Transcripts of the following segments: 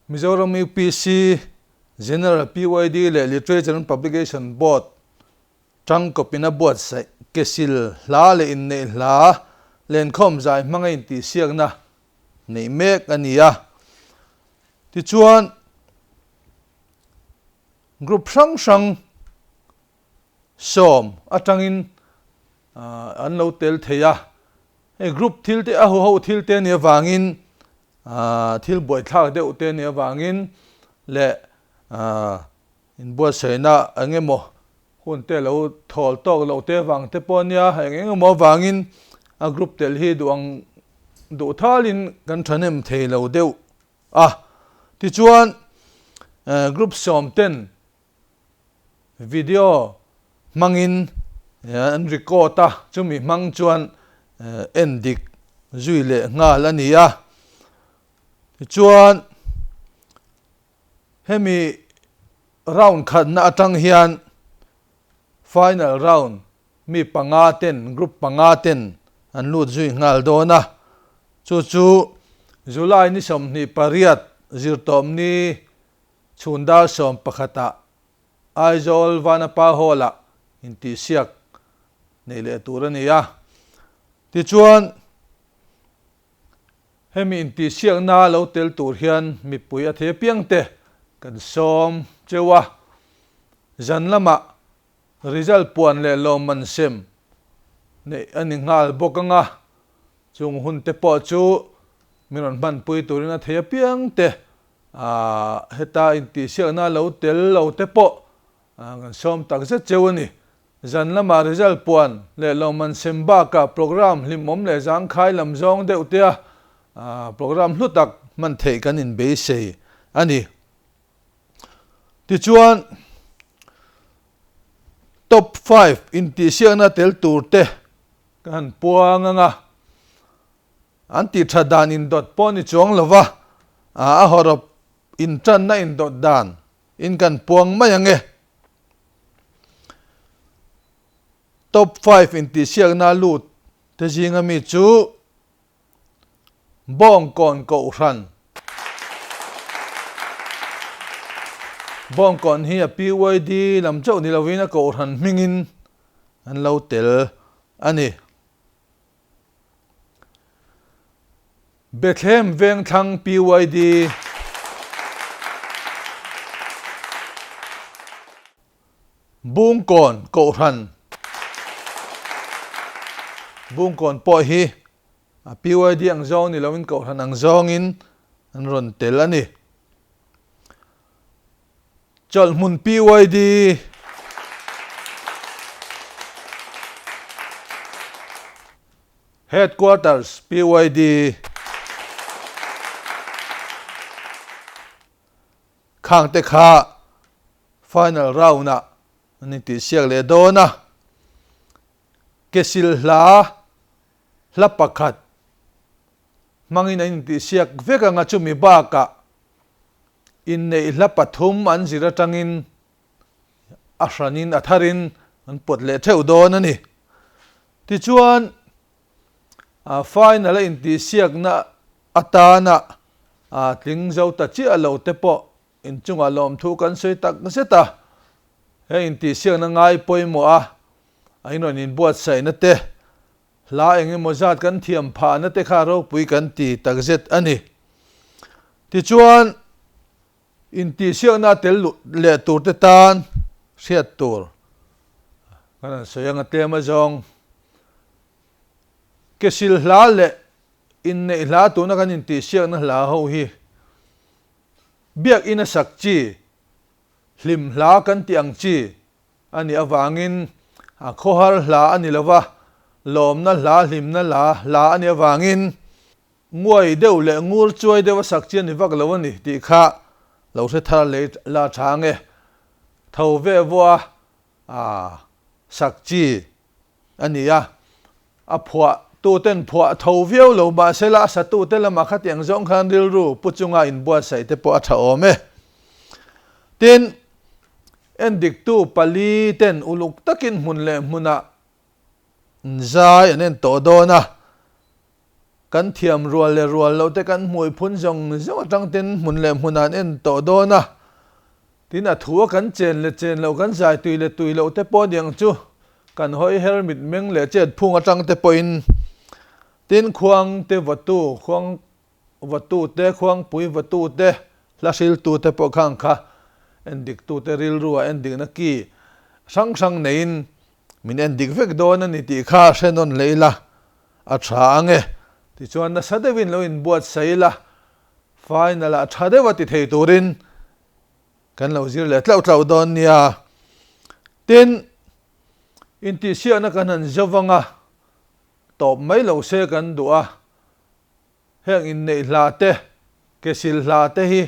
Mizoram UPC, General PYD leh Literature and Publication Board tangkawpin a buatsaih kesil hla leh inneih hla lenkhawm zai hmanga intihsiakna neih mek a ni a. Tichuan, group hrang hrang 10 atangin an lo tel thei a. Hei group thil te a huho thil te nih avangin thil buaithlak deuh te nih avangin leh inbuatsaihna eng emaw hun te lo thawl tawk loh te avang te pawh ania eng eng emaw avangin a group tel hi duh ang duh thalin kan thahnem thei lo deuh a. Tichuan group 10 ten Video hmangin an record a, chumi hmang chuan en dik zui leh nghal a ni a. Tichuan hemi round khatna atang hian final round mi panga ten, group panga ten an lut zui nghal dawn a. Chu chu July ni 28 zirtawpni Chhun dar 11 ah Aizawl Vanapa Hall ah intihsiak neih leh tur a ni a. Tichuan, hemi intihsiakna lo tel tur hian mipui a thei apiang te kan sawm cheu a. Zan lamah result puan leh lawmman sem neih a ni nghal bawk ang a. Chung hun te pawh chu min rawn hmanpui turin a thei apiang te Heta intihsiakna lo tel lo te pawh kan sawm tak zet cheu a ni. Zan lama result puan leh lawmman sem bakah programme hlimawm leh zangkhai lam zawng deuh tea programme hlu tak hman theih kan inbeisei a ni. Tichuan, Top 5 intihsiakna tel tur te ka han puang ang a. An tih that dan indawt pawh ni chuang lo va, a hawrawp intanna indawt dan in kan puang mai ang e. Top 5 intihsiakna lut te zinga mi chu Bawngkawn Kohhran. Bawngkawn hi a PYD lam chauh ni lovin a Kohhran hmingin an lo tel a ni. Bethlehem Vengthlang PYD. Bungkawn Kohhran Bungkawn pawh hi a PYD ang zawng ni loin Kohhran ang zawngin an rawn tel a ni. Chawlhhmun PYD. Headquarters PYD. Khang te kha final round ah an intihsiak leh dawn a. Kesil hla hla pakhat hmangin an intihsiak vek anga chumi bakah Inneih hla pathum an zir atangin a hranin a tharin an pawt leh theuh dawn a ni. Tichuan, final a intihsiakna atana tling zo ta chiah lo te pawh inchungah lawmthu kan sawi tak zet a. He intihsiakna ngai pawimawh a, a inrawn inbuatsaihna te, Hla eng emaw zat kan thiam phahna te kha ropui kan ti takzet a ni. Tichuan, intihsiakna tel leh tur te tan hriat tur kan han sawi ang a tlem azawng. Kesil hla leh inneih hla tuna kan intihsiakna hla ho hi biakina sak chi, hlim hla kan tih ang chi A nih avangin a khawhar hla a ni lova, lawmna hla, hlimna hla, hla a nih avangin nguai deuh leh ngur chuai deuh a sak chi a ni vak lo a ni tih kha lo hre thar leh la tha ang e. Tho ve vua a sak chi a ni a, a phuah tuten phuah tho viau lo mahsela a satute lamah khatiang zawng khan rilru pu chunga inbuatsaih te pawh a tha awm e. Tin, Endiktu pali ten uluk takin hmun leh hmunah zai an en tawh dawn a. Kan thiam rual leh rual loh te kan hmui phun zawng zawng atang ten hmun leh hmun an en tawh dawn a. Tin a thu a kan chen leh chen loh kan zai tui leh tui loh te pawh niang chu kan hawi her mit meng leh chet phung atang te pawhin tin khuang te vawtu khuang vawtu te khuangpui vawtu te hla hriltu te pawh khang kha endik tu te rilru ah endikna ki hrang hrang neiin min endik vek dawn a ni tih kha hre nawn leh ila a tha ang e. Tichuan nasa deuhin lo inbuatsaih ila final ah tha deuh a ti thei turin kan lo zir leh tlauh tlauh dawn nia. Tin, intihsiakna kan han zo vang a, tawp mai lo se kan duh a, heng inneih hla te, ke sil hla te hi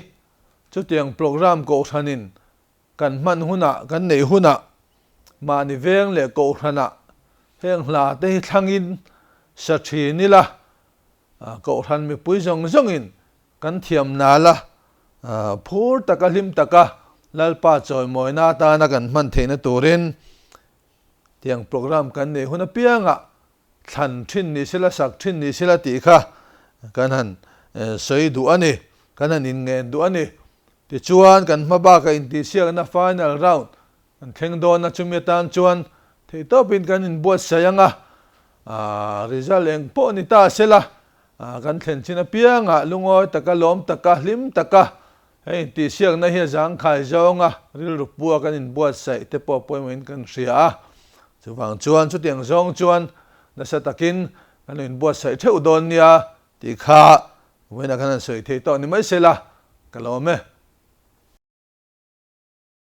chutiang programme kohhranin kan hman hunah, kan neih hunah mahni veng leh kohhranah heng hla te hi thlangin sa thin ila, kohhran mipui zawng zawngin Kan thiam nal a, phur taka hlim taka Lalpa chawimawina atana kan hman theihna turin tiang programme kan neih hun apiangah thlan thin ni sela, sak thin ni sela tih kha kan han sawi duh a ni, kan han inngen duh a ni. Tichuan kan hma baka intihsiakna final round kan thleng dawn a, chumi atan chuan theihtawpin kan inbuatsaih ang a, result eng pawh ni ta sela Kan thlen chin apiangah lungawi taka, lawm taka, hlim taka hei intihsiakna hi a zangkhai zawnga rilru pua kan inbuatsaih te pawh pawimawhin kan hria a. Chuvang chuan chutiang zawng chuan nasa takin kan lo inbuatsaih theuh dawn nia tih kha vawiinah khan han sawi thei tawh ni mai se la, ka lawm e.